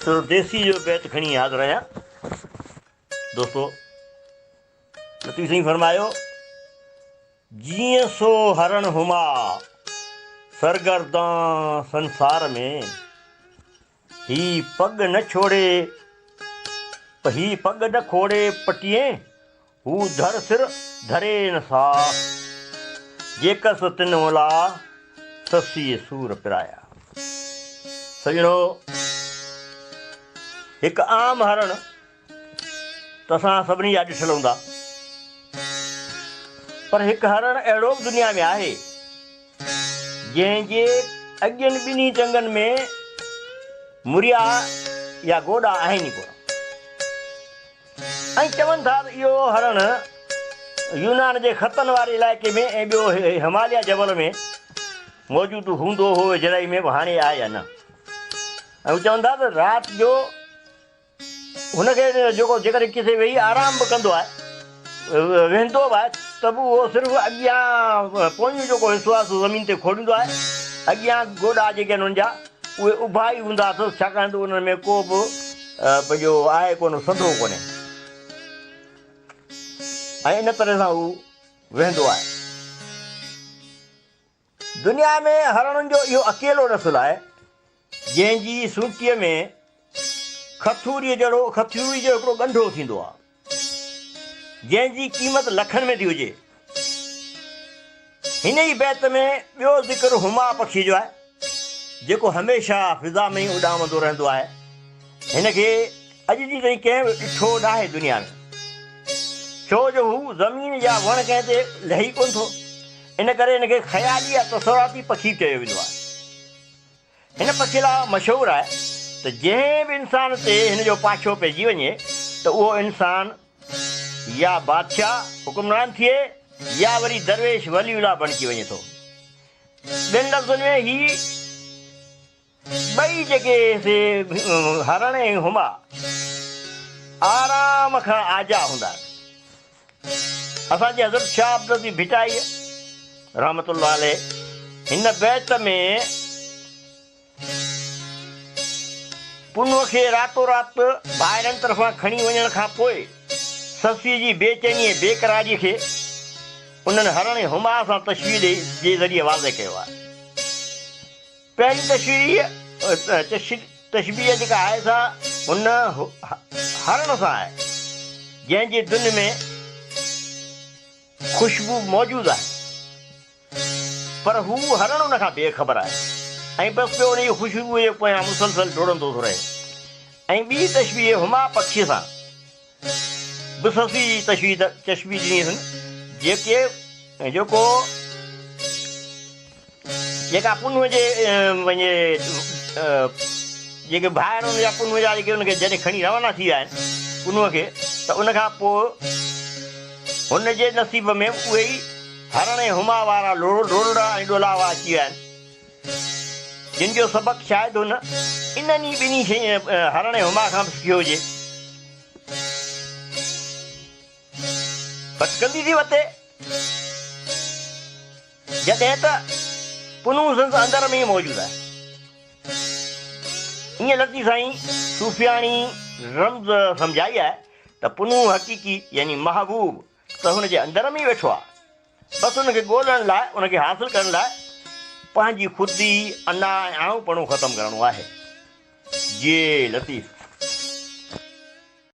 سر ديسي جو بيت کڻي حاضر آهيان. دوستو لطيف سائين فرمايو، جيئن سو هرڻ هما سرگردان سنسار ۾، هي پڳ نه ڇوڙي هي پڳ نه کوڙي پٽيين، هو ڌر سر ڌري نه ساهه، جيڪس تن ملا سسيء سور پرايا. سڄڻو! هڪ عام هرڻ ته اسان سڀني جا ڏٺل هوندا، پر هڪ هرڻ اهڙو به دنيا ۾ آهي، جنهن جي اڳين ٻنهي ٽنگن ۾ مريا يا گوڏا آهن ئي ڪونه. ۽ چون ٿا ته اهو هرڻ يونان جي خطن واري علائقي ۾ ۽ ٻيو هماليه جبل ۾ موجود هوندو هو ويجهڙائي ۾ به هاڻي آهي يا نه. ۽ هو چون ٿا ته رات جو هن کي جيڪو جيڪڏهن ڪٿي ويهي آرام به ڪندو آهي ويهندو به آهي ته به اهو صرف اڳيان پويون جيڪو حصو آهي سو زمين تي کوڙيندو آهي اڳيان گوڏا جيڪي آهن ان جا اهي اڀا ئي هوندا اٿس ڇاڪاڻ ته انهن ۾ ڪو به پنهنجو آهي ڪونه سنڌو ڪونهي ۽ ان طرح سان هو ويهندو آهي. دنيا ۾ هرڻن جو اهو اڪيلو نسل آهي جنهن جي سونٽيء ۾ کٿوريء جهڙو کٿوري جو هڪڙو ڳنڍو ٿيندو آهي. جنهن جي قيمت لکن ۾ ٿي هجي. هن ئي بيت ۾ ٻيو ذڪر هما پکيء جو آهي، جيڪو هميشه فضا ۾ ئي اڏامندو رهندو آهي. هن کي اڄ جي تائين ڪنهن به ڏٺو ناهي دنيا ۾، ڇو جو هو زمين يا وڻ ڪنهن تي لهي ڪونه ٿو، ان ڪري هن کي خيالي يا تصوراتي پکي چيو ويندو آهي. هن پکي لاء مشهور آهي ته جنهن به انسان تي هن جو پاڇو پئجي وڃي ته اهو انسان يا بادشاهه، حڪمران ٿئي يا وري درويش ولي الله بڻجي وڃي ٿو. ٻين لفظن ۾ هي ٻئي جيڪي سي هرڻ ۽ هما آرام کان آجا هوندا آهن. اسان جي حضرت شاهه عبداللطيف ڀٽائيء رحمة الله عليه هن بيت ۾ پنهونء کي راتو رات ڀائرن طرفان کڻي وڃڻ کان پوء سسئيء جي بي چيني ۽ بي قراريء کي انهن هرڻ ۽ هماء سان تشبيهه ڏئي جي ذريعي واضح ڪيو آهي. پهرين تشريح تشبيهه جيڪا آهي سا هن هرڻ سان آهي، جنهن جي دن ۾ خوشبو موجود آهي، پر هو هرڻ ان کان بي خبر آهي ۽ بس پيو ان جي خوشبوء جي پويان مسلسل ڊوڙندو ٿو رهي ۽ ٻي تشبيهه هما پکيء سان به سسئي جي تشبيهه ڏني اٿن، جيڪي جيڪو جيڪا پنهونء جي پنهنجي جيڪي ڀائر هن جا پنهونء جا جيڪي ان کي جڏهن کڻي روانا ٿي ويا آهن پنهونء کي ته ان کان پوء هن جي نصيب ۾ اهي ئي هرڻ ۽ هما وارا لوڙڙا ۽ ڏولاوا اچي ويا آهن جن جو سبق شايد هن انهن ئي ٻنهي شين هرڻ ۽ هما کان به سکيو هجي. ڀٽڪندي ٿي وتي. جڏهن ته پنهون سندس اندر ۾ ئي موجود آهي. ائين لطيف سائين صوفياڻي رمز سمجهائي آهي ته پنهون حقيقي يعني محبوب ته هن جي اندر ۾ ئي ويٺو آهي. بس ان کي ڳولڻ لاء، ان کي حاصل ڪرڻ لاء پنهنجي خودي، انا ۽ آئون پڻو ختم ڪرڻو آهي. جي لطيف.